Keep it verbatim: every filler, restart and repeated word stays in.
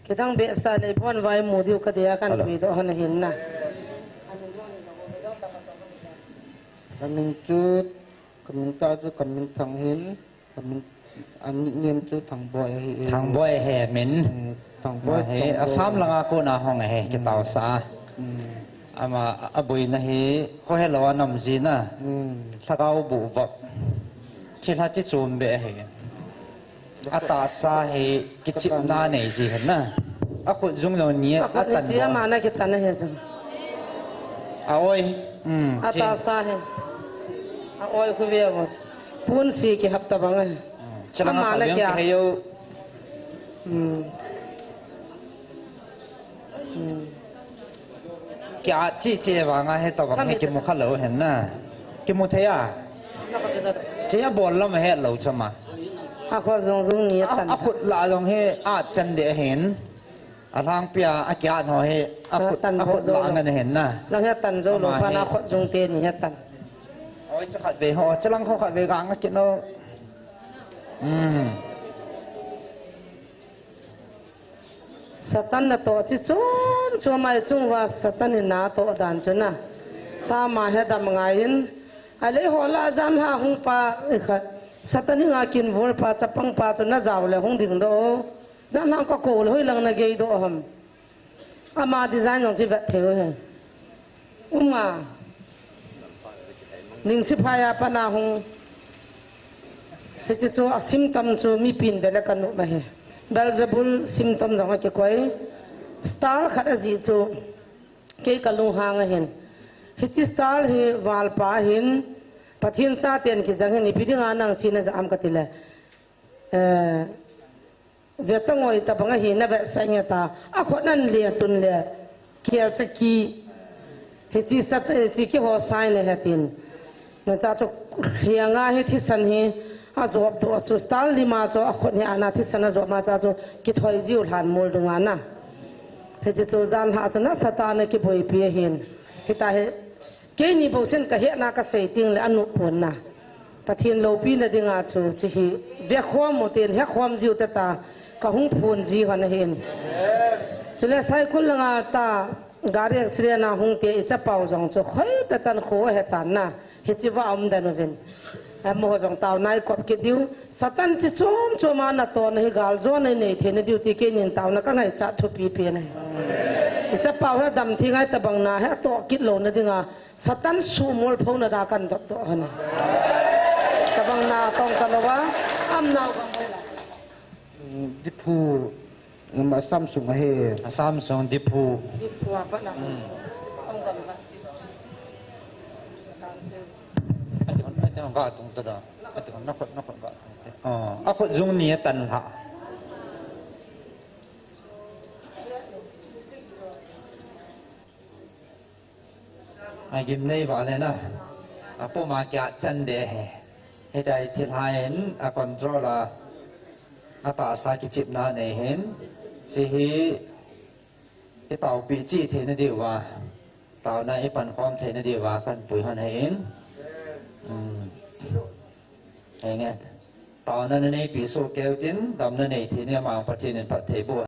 Kidang behseh le bon vai mu diu ka dia kan pui do hana hin na. Ka min chu, ka min ta chu ka min Thang hin, ka min, a nickname chu Thangboi ahi e. Thangboi he min. Eh, Thangboi, Thangboi. Assam langa kona hong ahi, kitao sa. Ama a boina hi khohelou a nam jina. Lhagao bu vap. Thilha chi chom be ahi. Atahsa hi kichipna nei ji hen na. Akhut jung lou ni a tan. Ama na kitan ahi jong. A oi. Atahsa hi. A oi khu ve vo. Pun si kihap ta bang ahi. Chalanga ama na kia. Hei yo. Kia chi chi vanga he tobang he kimu kha lou hen na. Kimu thei a. Chi a bol lam he lou chama. Akhut jung jung ni atan. Akhut la jong he achan de hen. Alhangpia akiat ho he akhut, akhut la ngan hen na. Lang he tan jou lou pha na akhut jung te ni he tan. Oi, cha khat ve ho, chalang ho khat ve ga nga kit no. Satan natoh chi chom chom a i chung uva Satan in natoh dan chu na. Tama he dam ngai in. Alei ho la janhi hung pa i khat. Satan hi nga kin vol pa chapang pa chu na jao le hung ding do. Janhi ka ko le hoi lang na gei do ham. Ama design jong chi vet thei u he. Uma. Ningsi phai a pat na hung. Hichi chu a symptom chu mipin vele ka nu ma he. Beelzebul symptom jong a kikoi. Star khat a ji chu. Kei ka lunghang a hin. Hichi star hi valpa hin. Pathen chaten kijang hin ipi dinga nang china ja am ka ti le. Eh, Vetangoi tabang ahi na vetsah nge ta. Akhut nan le tun le. Kiel chaki. Hichi sat, hichi kiho sai ne hetin. Na cha chu hlianga hi thisan hi. Ajop do chu star lima chu akhut hi ana thisan ajop ma cha chu. Kithoi jiu lhan mol dunga na. Hichi chu janhi chu na Satan a kiboipi ahin. Hita hi. Keini bou sin ka hetna ka sei ting le anu pon na. Pathen loupina dinga chu, chu hi vekhom u ten, hekhom jiu te ta, ka hung phun ji hon ahin. Chule Saikul langa ta, gari accident a hung te i chapau jong chu, khoi ta tan kho he tan na, hichi va um dan uvin. Amo jong tau nai kop kit diu, Satan chi chom chom a natoh na hi gal jo na nei the na diu ti keinin tau na ka ngai cha thupi pe na. I chapau he dam thi ngai tabang na he toh kit lou na dinga, Satan sumol pho na da kan dot to hana. Tabang na tong ka lou a, am nau bang hoi la. Diphu, ma Samsung ahi. Samsung Diphu. Diphu apa na. Ati kon, ati kon ga tung ta da. Ati kon na khut, na khut ga tung te. Oh, akhut jung ni atan ha. Agim nei vale na. Apuma kia chan de he. Hitai thilhai in a control a. Atahsa kichipna nei hin. Chi hi i taupi chi thei na diu va. Tauna i pankhom thei na diu va kan pui hon he in. Hmm. He nge. Tauna na neipi su keu tin, damna nei thei ni mang Pathen in phat thei bu.